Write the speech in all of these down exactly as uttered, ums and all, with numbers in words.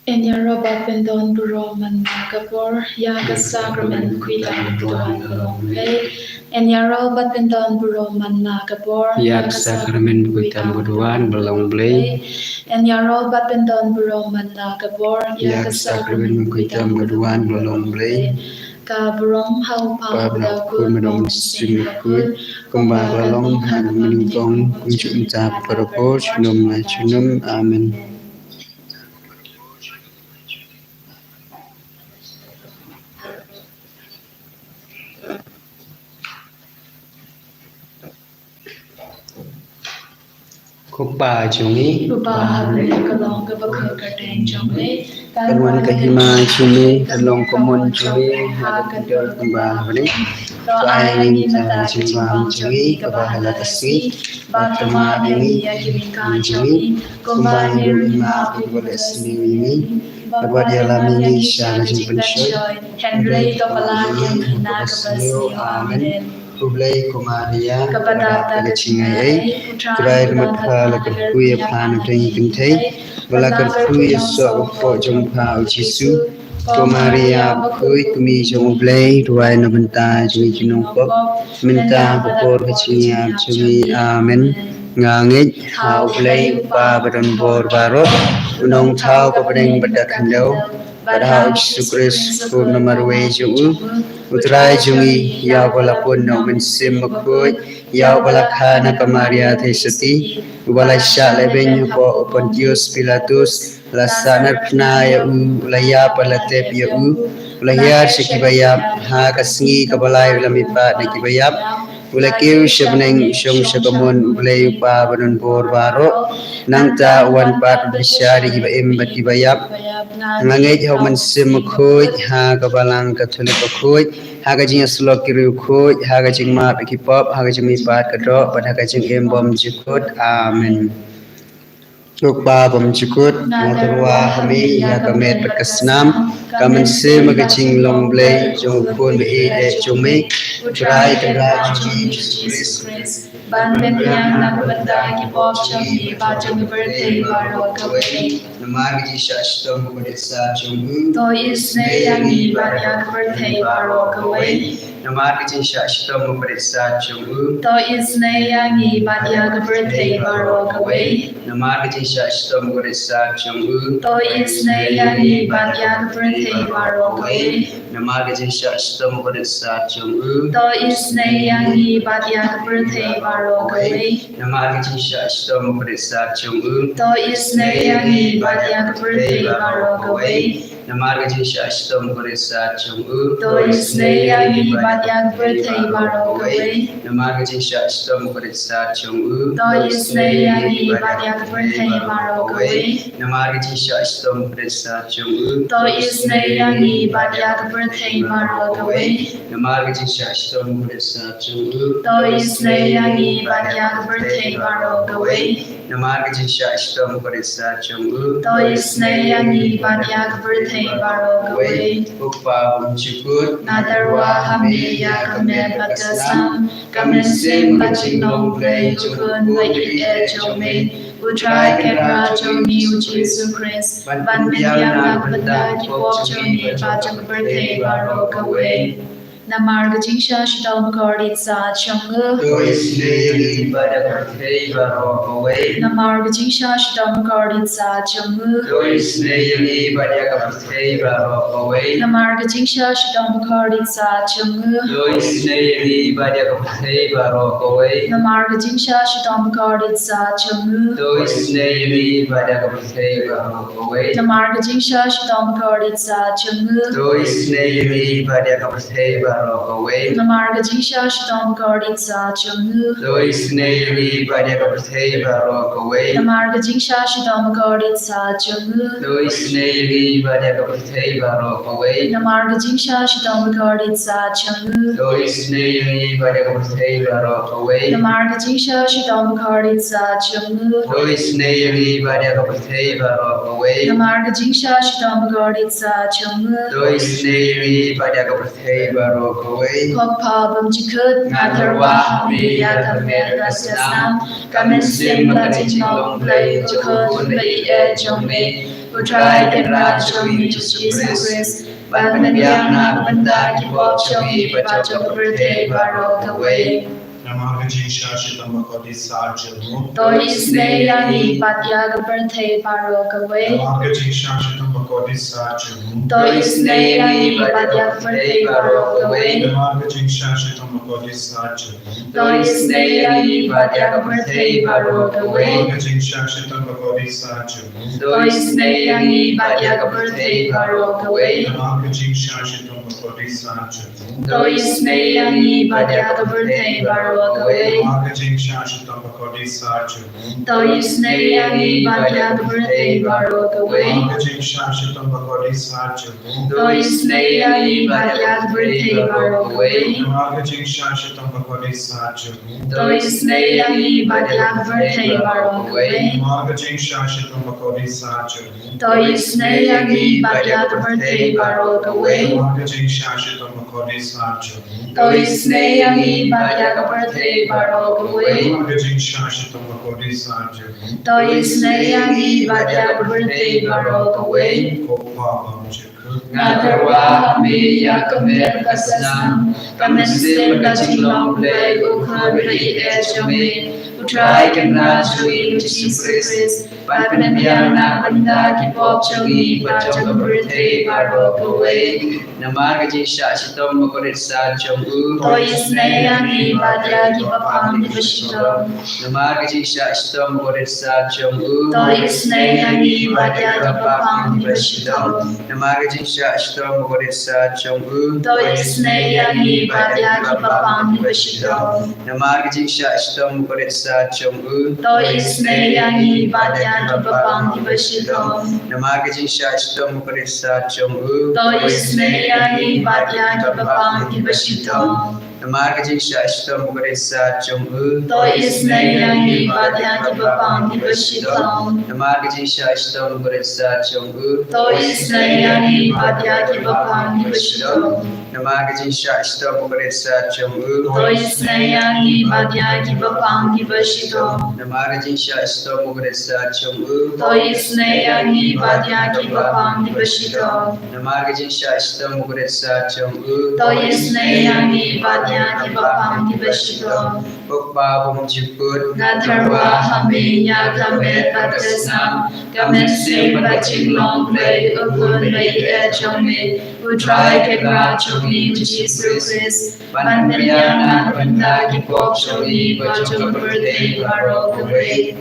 Yn ïaroh bad pyndon burom man la ka por ïa ka sakramen khuidang ba duwan ba long Blei. Yn ïaroh bad pyndon burom man la ka por ïa ka sakramen khuidang ba duwan ba long Blei. Yn ïaroh bad pyndon burom man la ka por ïa ka sakramen khuidang ba duwan ba long Blei. Ka burom ha u Kpa bad ha u Khun bad ha u Mynsiem Bakhuid, kumba ka la long ha ka mynnyngkong, kumjuh mynta bad baroh por, junom la junom. Amen. Ko Pa jong ngi, uba ha bneng, ka long kaba kyrteng jong me, kan wan ka hima jong me, kan long ka mon jong me ha ka dur kumba ha bneng. To ai ïa ngi mynta ka jingbam jong ngi kaba ha la ka sngi, bad tymmen ïa ngi ïa ki jingkam jong ngi, kumba ngi ruh ngi map ïa kiba la sniew ïa ngi, bad wat ïalam ïa ngi sha ka jingpynshoi, hynrei to pynlah ïa ngi na kaba sniew. Amen. Khublei ko Maria, kaba dap da ka jingaiei, U Trai ka mat pha la kyrkhu ïa pha na pdeng ki kynthei, bad la kyrkhu ïa u soh ka kpoh jong pha u Jisu. Ko Maria bakhuid, kmie jong U Blei, duwai na bynta jong ngi ki nongpop, mynta bad ha ka por ka jingïap jong ngi. Amen. Nga ngeit ha U Blei U Kpa badonbor baroh, U Nongthaw ka bneng bad ka khyndew, bad ha U Jisu Khrist, U Khun ba marwei jong U, U Trai jong ngi, ïa uba la pun na U Mynsiem Bakhuid, ïa uba la kha na ka Maria Theisotti, uba la shah lehbeiñ hapoh u Pontius Pilatus, la sahnarphna ïa U, la ïap bad la tep ïa U, la hiar sha kiba ïap, ha ka sngi kaba lai U la mihpat na kiba ïap, U la kiew sha bneng, U shong sha kamon U Blei U Kpa badonbor baroh. Nangta U wan pat ban bishar ïa kiba im bad kiba ïap. Nga ngeit ha U Mynsiem Bakhuid, ha ka Balang Katholik bakhuid, ha ka jingïasyllok ki riewkhuid, ha ka jingmap ïa ki pop, ha ka jingmihpat ka doh, bad ha ka jingim bym jukut. Amen. Ko Kpa bym jukut, nga tyrwa ha me ïa ka met bad ka snam, ka mynsiem bad ka jinglong Blei jong U Khun ba ïeit jong me, U Trai Kynrad jong ngi U Jisu Khrist, ban pynbiang na ka bynta ki pop jong ngi bad jong ka pyrthei baroh kawei. Namar ka jingshah shitom bakhuid barieh sat jong U, to isynei ïa ngi bad ïa ka pyrthei baroh kawei. Namar ka jingshah shitom bakhuid barieh sat jong U, to isynei ïa ngi bad ïa ka pyrthei baroh kawei. Namar ka jingshah shitom bakhuid barieh sat jong U, to isynei ïa ngi bad ïa ka pyrthei baroh kawei. Namar ka jingshah shitom bakhuid barieh sat jong U, to isynei ïa ngi bad ïa ka pyrthei baroh kawei. Namar ka jingshah shitom bakhuid barieh sat jong U, to isynei ïa ngi bad ïa ka pyrthei baroh kawei. Namar ka jingshah shitom bakhuid barieh sat jong U, to isynei ïa ngi bad ïa ka pyrthei baroh kawei. Namar ka jingshah shitom bakhuid barieh sat jong U, to isynei ïa ngi bad ïa ka pyrthei baroh kawei. Namar ka jingshah shitom bakhuid barieh sat jong U, to isynei ïa ngi bad ïa ka pyrthei baroh kawei. Namar ka jingshah shitom bakhuid barieh sat jong U, to isynei ïa ngi bad ïa ka pyrthei baroh kawei. Namar ka jingshah shitom bakhuid barieh sat jong U, to isynei ïa ngi bad ïa ka pyrthei baroh kawei. Ko Kpa bym jukut, nga tyrwa ha me ïa ka met bad ka snam, ka mynsiem bad ka jinglong Blei jong U Khun ba ïeit jong me, U Trai Kynrad jong ngi U Jisu Khrist, ban pynbiang na ka bynta ki pop jong ngi bad jong ka pyrthei baroh kawei. Namar ka jingshah shitom bakhuid barieh sat jong U, to isynei ïa ngi bad ïa ka pyrthei baroh kawei. Namar ka jingshah shitom bakhuid barieh sat jong U, to isynei ïa ngi bad ïa ka pyrthei baroh kawei. Namar ka jingshah shitom bakhuid barieh sat jong U, to isynei ïa ngi bad ïa ka pyrthei baroh kawei. Namar ka jingshah shitom bakhuid barieh sat jong U, to isynei ïa ngi bad ïa ka pyrthei baroh kawei. Namar ka jingshah shitom bakhuid barieh sat jong U, to isynei ïa ngi bad ïa ka pyrthei baroh kawei. Namar ka jingshah shitom bakhuid barieh sat jong U, to isynei ïa ngi bad ïa ka pyrthei baroh kawei. Namar ka jingshah shitom bakhuid barieh sat jong U, to isynei ïa ngi bad ïa ka pyrthei baroh kawei. Namar ka jingshah shitom bakhuid barieh sat jong U, to isynei ïa ngi bad ïa ka pyrthei baroh kawei. Namar ka jingshah shitom bakhuid barieh sat jong U, to isynei ïa ngi bad ïa ka pyrthei baroh kawei. Namar ka jingshah shitom bakhuid barieh sat jong U, to isynei ïa ngi bad ïa ka pyrthei baroh kawei. Ko Kpa bym jukut, nga tyrwa ha me ïa ka met bad ka snam, ka mynsiem bad ka jinglong Blei jong U Khun ba ïeit jong me, U Trai Kynrad jong ngi Jisu Khrist, ban pynbiang na ka bynta ki pop jong ngi bad jong ka pyrthei baroh kawei. Namar ka jingshah shitom bakordit sah jong u, to isynei ïa ngi bad ïa ka pyrthei baroh kawei. Namar ka jingshah shitom bakordit sah jong u, to isynei ïa ngi bad ïa ka pyrthei baroh kawei. Namar ka jingshah shitom bakordit sah jong u, to isynei ïa ngi bad ïa ka pyrthei baroh kawei. Namar ka jingshah shitom bakordit sah jong u, to isynei ïa ngi bad ïa ka pyrthei baroh kawei. Namar ka jingshah shitom bakordit sah jong u, to isynei ïa ngi bad ïa ka pyrthei baroh kawei. Namar ka jingshah shitom bakordit sah jong u, to isynei ïa ngi bad ïa ka pyrthei baroh kawei. Namar ka jingshah shitom bakordit sah jong u, to isynei ïa ngi bad ïa ka pyrthei baroh kawei. Namar ka jingshah shitom bakordit sah jong u, to isynei ïa ngi bad ïa ka pyrthei baroh kawei. Namar ka jingshah shitom bakordit sah jong u, to isynei ïa ngi bad ïa ka pyrthei baroh kawei. Namar ka jingshah shitom bakordit sah jong u, to isynei ïa ngi bad ïa ka pyrthei baroh kawei. Namar ka jingshah shitom bakordit sah jong u, to isynei ïa ngi bad ïa ka pyrthei baroh kawei. Ko Pa bymjukut, nga tyrwa ha me ïa ka met ka snam, ka mynsiem ka jinglong Blei, u Khun ba ïeit jong me, U Trai Kynrad jong ngi Jisu Khrist, ban pynbiang na ka bynta ki pop jong ngi bad jong ka pyrthei baroh kawei. Namar ka jingshah shitom bakordit sah jong u, to isynei ïa ngi bad ïa kiba pang kiba shitom. Namar ka jingshah shitom bakordit sah jong u, to isynei ïa ngi bad ïa kiba pang kiba shitom. Namar ka jingshah shitom bakordit sah jong u, to isynei ïa ngi bad ïa kiba pang kiba shitom. Namar ka jingshah shitom bakordit sah jong u, to isynei ïa ngi bad ïa kiba pang kiba shitom. Namar ka jingshah shitom bakordit sah jong u, to isynei ïa ngi bad ïa kiba pang kiba shitom. Namar ka jingshah shitom bakordit sah jong u, to isynei ïa ngi bad ïa kiba pang kiba shitom. Namar ka jingshah shitom bakordit sah jong u, to isynei ïa ngi bad ïa kiba pang kiba shitom. Namar ka jingshah shitom bakordit sah jong u, to isynei ïa ngi bad ïa kiba pang kiba shitom. Namar ka jingshah shitom bakordit sah jong u, to isynei ïa ngi bad ïa kiba pang kiba shitom. Namar ka jingshah shitom bakordit sah jong u, to isynei ïa ngi bad ïa kiba pang kiba shitom. Ko Pa bymjukut, nga tyrwa ha me ïa ka met bad ka snam, ka mynsiem bad ka jinglong Blei, u Khun ba ïeit jong me, U Trai Kynrad jong ngi Jisu Khrist, ban pynbiang na ka bynta ki pop jong ngi bad jong ka pyrthei baroh kawei.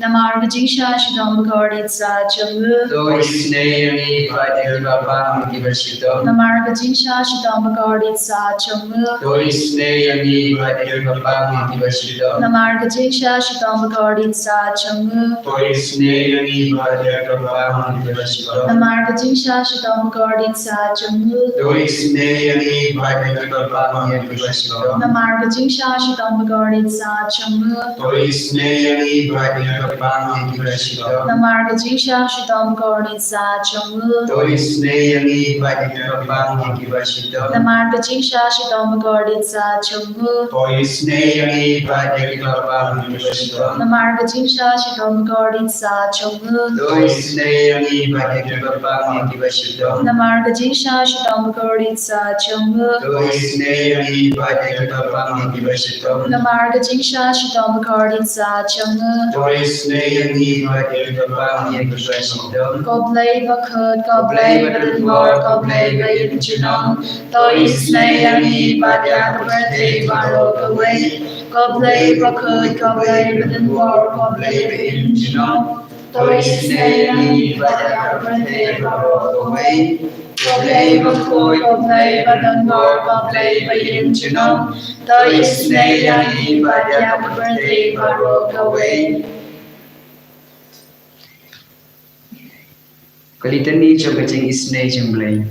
Namar ka jingshah shitom bakordit sah jong u, to isynei ïa ngi bad ïa kiba pang kiba shitom. Namar ka jingshah shitom bakordit sah jong u, to isynei ïa ngi bad ïa kiba pang kiba shitom. Namar ka jingshah shitom bakordit sah jong u, to isynei ïa ngi bad ïa kiba pang kiba shitom. Namar ka jingshah shitom bakordit sah jong u, to isynei ïa ngi bad ïa kiba pang kiba shitom. Namar ka jingshah shitom bakordit sah jong u, to isynei ïa ngi bad ïa kiba pang kiba shitom. Namar ka jingshah shitom bakordit sah jong u, to isynei ïa ngi bad ïa kiba pang kiba shitom. Namar ka jingshah shitom bakordit sah jong u, to isynei ïa ngi bad ïa kiba pang kiba shitom. Namar ka jingshah shitom bakordit sah jong u, to isynei ïa ngi bad ïa kiba pang kiba shitom. Namar ka jingshah shitom bakordit sah jong u, to isynei ïa ngi bad ïa kiba pang kiba shitom. Namar ka jingshah shitom bakordit sah jong u, to isynei ïa ngi bad ïa kiba pang kiba shitom. Ko Blei bakhuid, ko Blei badonbor, ko Blei baïaid junom, to isynei ïa ngi bad ïa ka pyrthei baroh kawei. Ko Blei bakhuid, ko Blei badonbor, ko Blei baïaid junom, to isynei ïa ngi bad ïa ka pyrthei baroh kawei. Ko Blei bakhuid, ko Blei badonbor, ko Blei baïaid junom, to isynei ïa ngi bad ïa ka pyrthei baroh kawei. Ka Litany jong ka jingisynei jong Blei.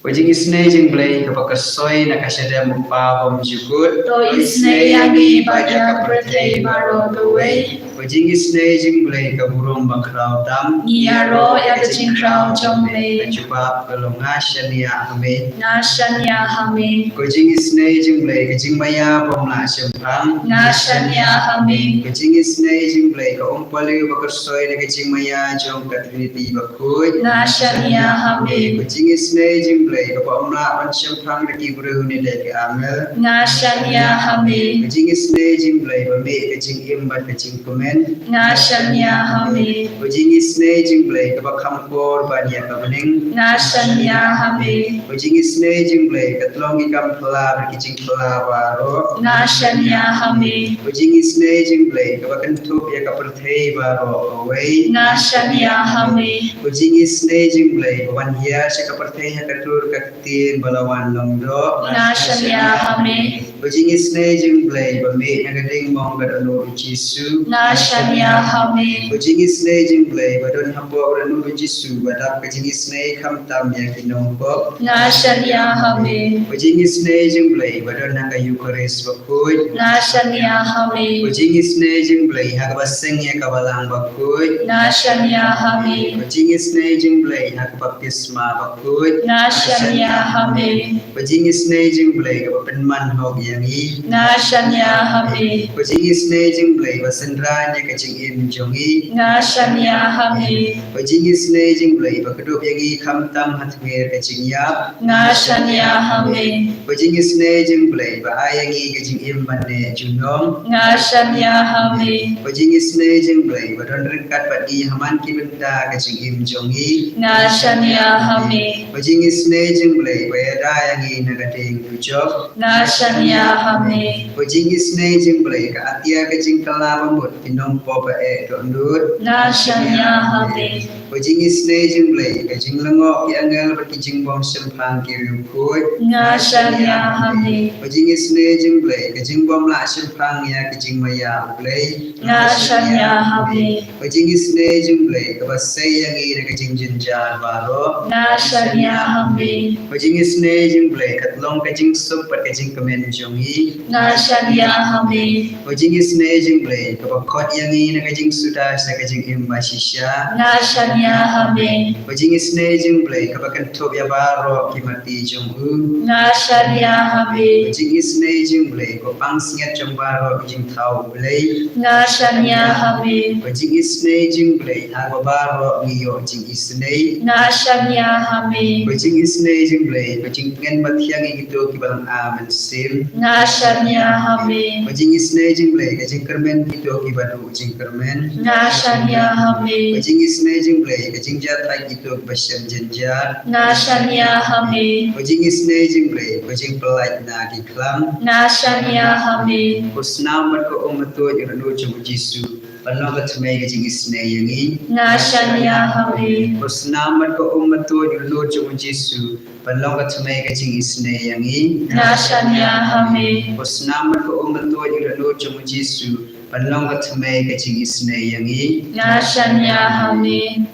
Ka jingisynei jong Blei kaba ka soi na ka shadem u Pa bymjukut, to isynei ïa ngi bad ïa ka pyrthei baroh kawei. Ko jingisynei jong U Blei ka burom bakhraw tam. Ngi ïaroh ïa ka jingkhraw jong me. Ka jubab ka long nga shaniah ha me. Nga shaniah ha me. Ko jingisynei jong U Blei ka jingmaïa bym lah shemphang. Nga shaniah ha me. Ko jingisynei jong U Blei ka um paliew ba kyrsoi na ka jingmaïa jong ka Trinity bakhuid. Nga shaniah ha me. Ko jingisynei jong U Blei kaba ym lah ban shemphang da ki briew ne da ki angel. Nga shaniah ha me. Ko jingisynei jong U Blei ba mih ka jingim bad ka jingkmen. Nga shaniah ha me. Ko jingisynei jong U Blei kaba kham kor ban ïa ka bneng. Nga shaniah ha me. Ko jingisynei jong U Blei ka tlong ki kam phylla bad ki jingphylla baroh. Nga shaniah ha me. Ko jingisynei jong U Blei kaba kynthup ïa ka pyrthei baroh kawei. Nga shaniah ha me. Ko jingisynei jong U Blei ba wan hiar sha ka pyrthei ha ka tur ka ktien ba la wan long doh. Nga shaniah ha me. Ko jingisynei jong U Blei ba mih na ka diengmong ka dohnud U Jisu. Nga shaniah ha me. Ko jingisynei jong U Blei ba don hapoh ka dohnud U Jisu ba dap ka jingisynei khamtam ïa ki nongpop. Nga shaniah ha me. Ko jingisynei jong U Blei ba don ha ka Eucharist bakhuid. Nga shaniah ha me. Ko jingisynei jong U Blei ha kaba seng ïa ka Balang bakhuid. Nga shaniah ha me. Ko jingisynei jong U Blei ha ka baptisma bakhuid. Nga shaniah ha me. Ko jingisynei jong U Blei kaba pynman hok ïa ngi. Nga shaniah ha me. Ko jingisynei jong U Blei ba synran ïa ka jingim jong ngi. Nga shaniah ha me. Ko jingisynei jong U Blei ba kdup ïa ngi khamtam ha tmier ka jingïap. Nga shaniah ha me. Ko jingisynei jong U Blei ba ai ïa ngi ka jingim ban neh junom. Nga shaniah ha me. Ko jingisynei jong U Blei ba don ryngkat bad ngi ha man ki bynta ka jingim jong ngi. Nga shaniah ha me. Ko jingisynei jong U Blei ba ïada ïa ngi na ka dieng dujok. Nga shaniah ha me. Ko jingisynei jong U Blei ka atiar ka jingkylla bamut ki nongpop ba eh dohnud. Nga shaniah ha me. Ko jingisynei jong U Blei ka jinglyngngoh ki angel bad ki jingbym shemphang ki riewkhuid. Nga shaniah ha me. Ko jingisynei jong U Blei ka jingbym lah shemphang ïa ka jingmaïa U Blei. Nga shaniah ha me. Ko jingisynei jong U Blei kaba sei ïa ngi na ka jingjynjar baroh. Nga shaniah ha me. Ko jingisynei jong U Blei ka long ka jingsuk bad ka jingkmen jong ngi. Nga shaniah ha me. Ko jingisynei jong U Blei kaba khot ïa ngi na ka jingsuda sha ka jingim bashisha. Nga shaniah ha me. Ko jingisynei jong U Blei kaba kynthup ïa baroh ki mati jong u. Nga shaniah ha me. Ko jingisynei jong U Blei kaba pang sngiat jong baroh ki jingthaw U Blei. Nga shaniah ha me. Ko jingisynei jong U Blei ha kaba baroh ngi ïoh jingisynei. Nga shaniah ha me. Ko jingisynei jong U Blei ka jingtngen mathiang ïa kito kiba lynga mynsiem. Nga shaniah ha me. Ko jingisynei jong U Blei ka jingkyrmen kito kiba duh jingkyrmen. Nga shaniah ha me. Ko jingisynei jong U Blei ka jingjahthait kito kiba shem jynjar. Nga shaniah ha me. Ko jingisynei jong U Blei ka jingpyllait na ki khlam. Nga shaniah ha me. Ko snam bad ka um matuid u dohnud jong u Jisu ban long ka thymmei ka jingisynei ïa ngi. Nga shaniah ha me. Ko snam bad ka um matuid u dohnud jong u Jisu ban long ka thymmei ka jingisynei ïa ngi. Nga shaniah ha me. Ko snam bad ka um matuid u dohnud jong u Jisu ban long ka thymmei ka jingisynei ïa ngi. Nga shaniah ha me.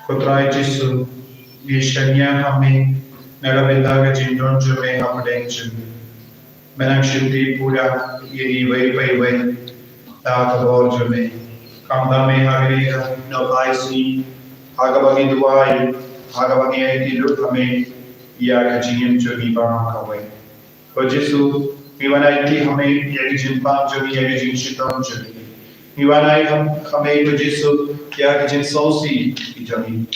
Ko Trai Jisu, ngi shaniah ha me na ka bynta ka jingdon jong me hapdeng jong ngi. Me nang shim dih pura ïa ngi iwei pa iwei da ka bor jong me. Khamtam me ha kane ka nohphai sngi, ha kaba ngi duwai, ha kaba ngi aiti lut ha me ïa ka jingim jong ngi baroh kawei. Ko Jisu, ngi wan aiti ha me ïa ka jingpang jong ngi, ïa ka jingshitom jong ngi. Ngi wan ai ha me, ko Jisu, ïa ka jingsngewsih jong ngi.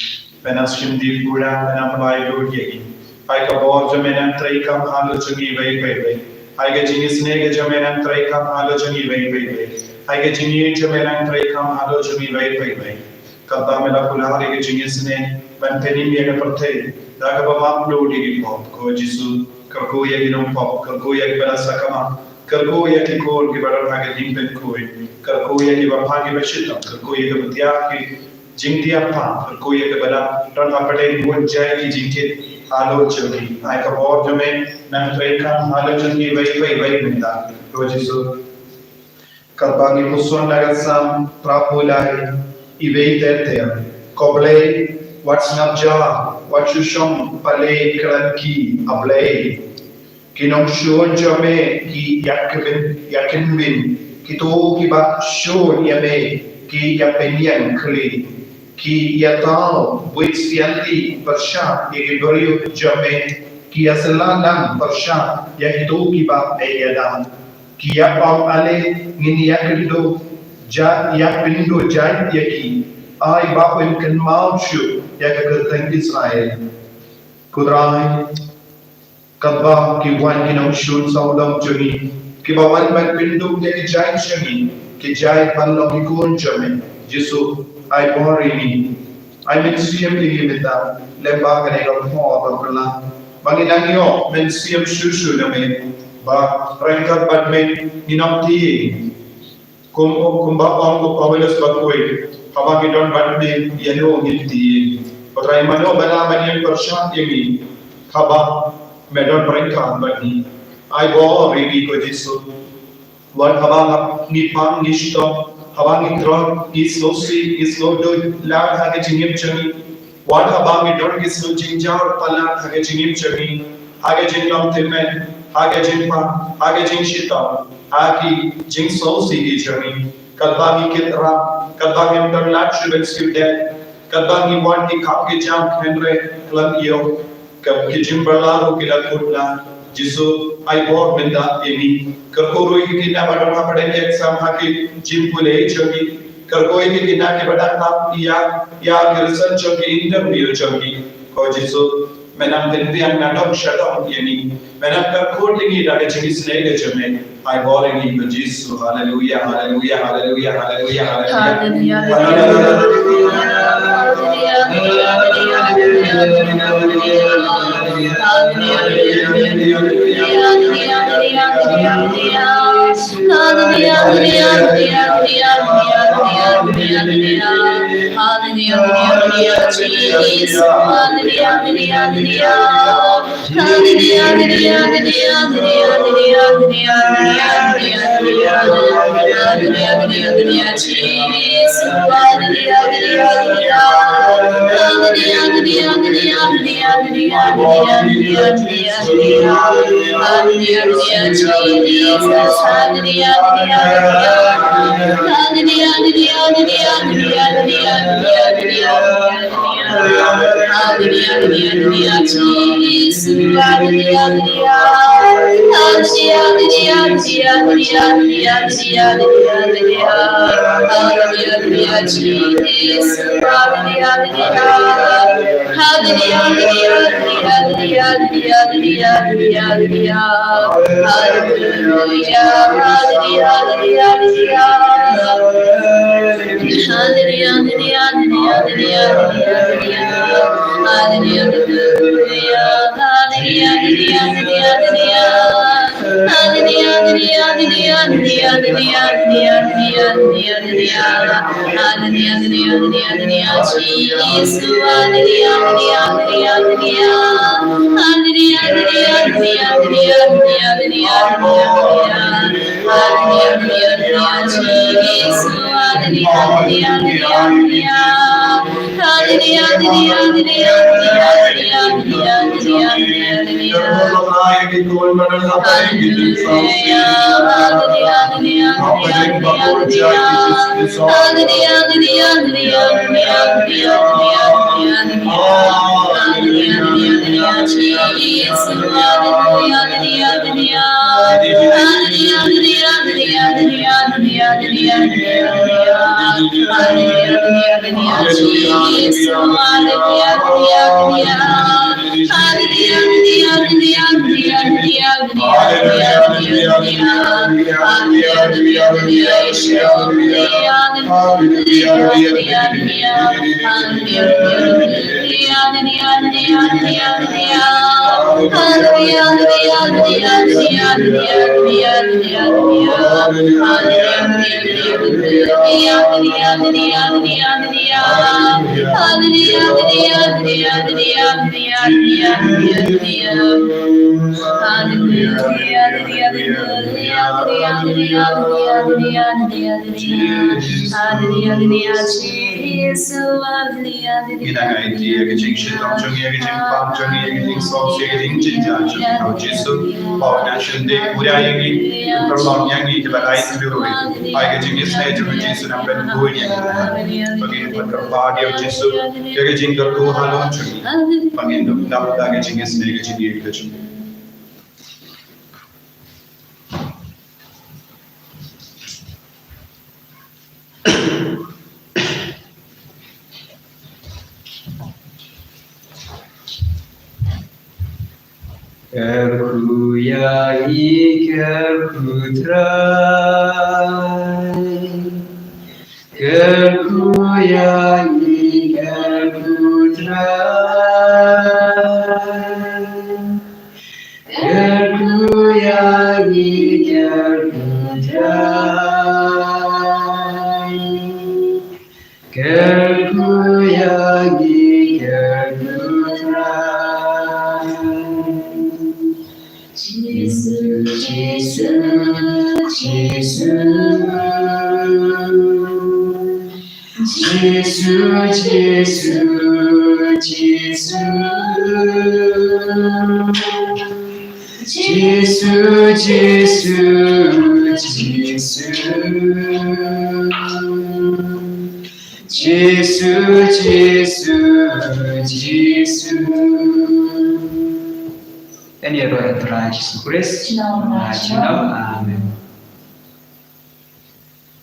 Me nang shim dih pura, me nang pynlait lut ïa ngi. Ai ka bor jong me nang treikam halor jong ngi iwei pa iwei. Ai ka jingisynei ka jong me nang treikam halor jong ngi iwei pa iwei. Ai ka jingïeit jong me nang treikam halor jong ngi iwei pa iwei. Kata me la kular ïa ka jingisynei ban pynim ïa ka pyrthei da kaba map lut ïa ki pop. Ko Jisu, kyrkhu ïa ki nongpop, kyrkhu ïa kiba la sakma, kyrkhu ïa ki khun kiba don ha ka jingpynkhuid, kyrkhu ïa kiba pang kiba shitom, kyrkhu ïa kiba thiah ki jingthiah pang, kyrkhu ïa kiba la don hapdeng bun jait ki jingkit halor jong ki. Ai ka bor jong me nang treikam halor jong ngi iwei pa iwei mynta, ko Jisu. Katba ngi puson na ka Salm phra phew lai, iwei ter ter. Ko Blei, wat sngap ja, wat shu shong pale khlem ki, A Blei. Ki nongshun jong me ki ïakynbin, ïakynbin, Kito kiba shun ïa me ki ïapynïeng khlieh, ki ïathaw buit sianti pyrshah ïa ki briew jong me, ki ïasylla lang pyrshah ïa kito kiba me ïada. Ki ïa ong ale, ngin ïa kynduh jait, ïa kynduh jait ïa ki. Ai ba un kynmaw shuh ïa ka kyrteng Israel. Ko Trai, katba ki wan ki nongshun sawdong jong ngi, kiba wan ban pynduh ïa ki jait jong ngi, ki jait ban long ki khun jong me. Jisu, ai bor ïa ngi. Ai mynsiem ïa ngi mynta, lem bad kane ka por ba phylla, ba ngin nang ïoh mynsiem shuh shuh na me, ba ryngkat bad me ngin ym tieng. Kum, kumba ong u Paulus bakhuid, haba ngi don bad me, ïano ngin tieng? Ko Trai, mano ba lah ban ïeng pyrshah ïa ngi, haba me don ryngkat bad ngi? Ai bor ïa ngi ko Jisu. Wat haba ngi pang ngi shitom, haba ngi krot ngi sngewsih ngi sngewdud lad ha ka jingim jong ngi. Wat haba ngi don ki sngewjynjar palat ha ka jingim jong ngi, ha ka jinglong tymmen, ha ka jingpang, ha ka jingshitom, ha ki jingsngewsih ki jong ngi. Katba ngi kit rap, katba ngim don lad shuh ban siew dei, katba ngi wan ki kam ki jam hynrei khlem ïoh, ka ki jingbylla ruh ki la kut lad. Jisu, ai bor mynta ïa ngi. Kyrkhu ruh ïa ki khynnah ba don hapdeng exam ha ki jingpule jong ki. Kyrkhu ïa ki khynnah kiba dang ap ïa, ïa ki result jong ki, interview jong ki. Ko Jisu, me nang pynbiang na dong sha dong ïa ngi. Me nang kyrkhu ïa ngi da ka jingisynei ka jong me. Ai bor ïa ngi ko Jisu. Haleluya, haleluya, haleluya, haleluya, haleluya. Haleluya, haleluya, haleluya. Ngi nang aiti ïa ka jingshitom jong ngi, ïa ka jingpang jong ngi, ïa ka jingsngewsih, ïa ka jingjynjar jong ngi, ko Jisu. Ba wat nang shym dei pura ïa ngi, pynlong ïa ngi kiba ai kylliang ruh. Ai ka jingisynei jong u Jisu nang pynbun ïa ngi. Ba ngin pyndonkam ïa u Jisu ïa ka jingkyrkhu halor jong ngi. Ba ngin ïoh dap da ka jingisynei, ka jingïeit ka jong ngi. Kyrkhu ïa ngi, kyrkhu Trai. Kyrkhu ïa ngi, kyrkhu Trai. Kyrkhu ïa ngi, kyrkhu Trai. Kyrkhu ïa ngi, kyrkhu Trai. Jisu, Jisu, Jisu. Jisu, Jisu, Jisu. Jisu, Jisu, Jisu. Jisu, Jisu, Jisu. Yn ïaroh ïa u Trai Jisu Khrist. Amen.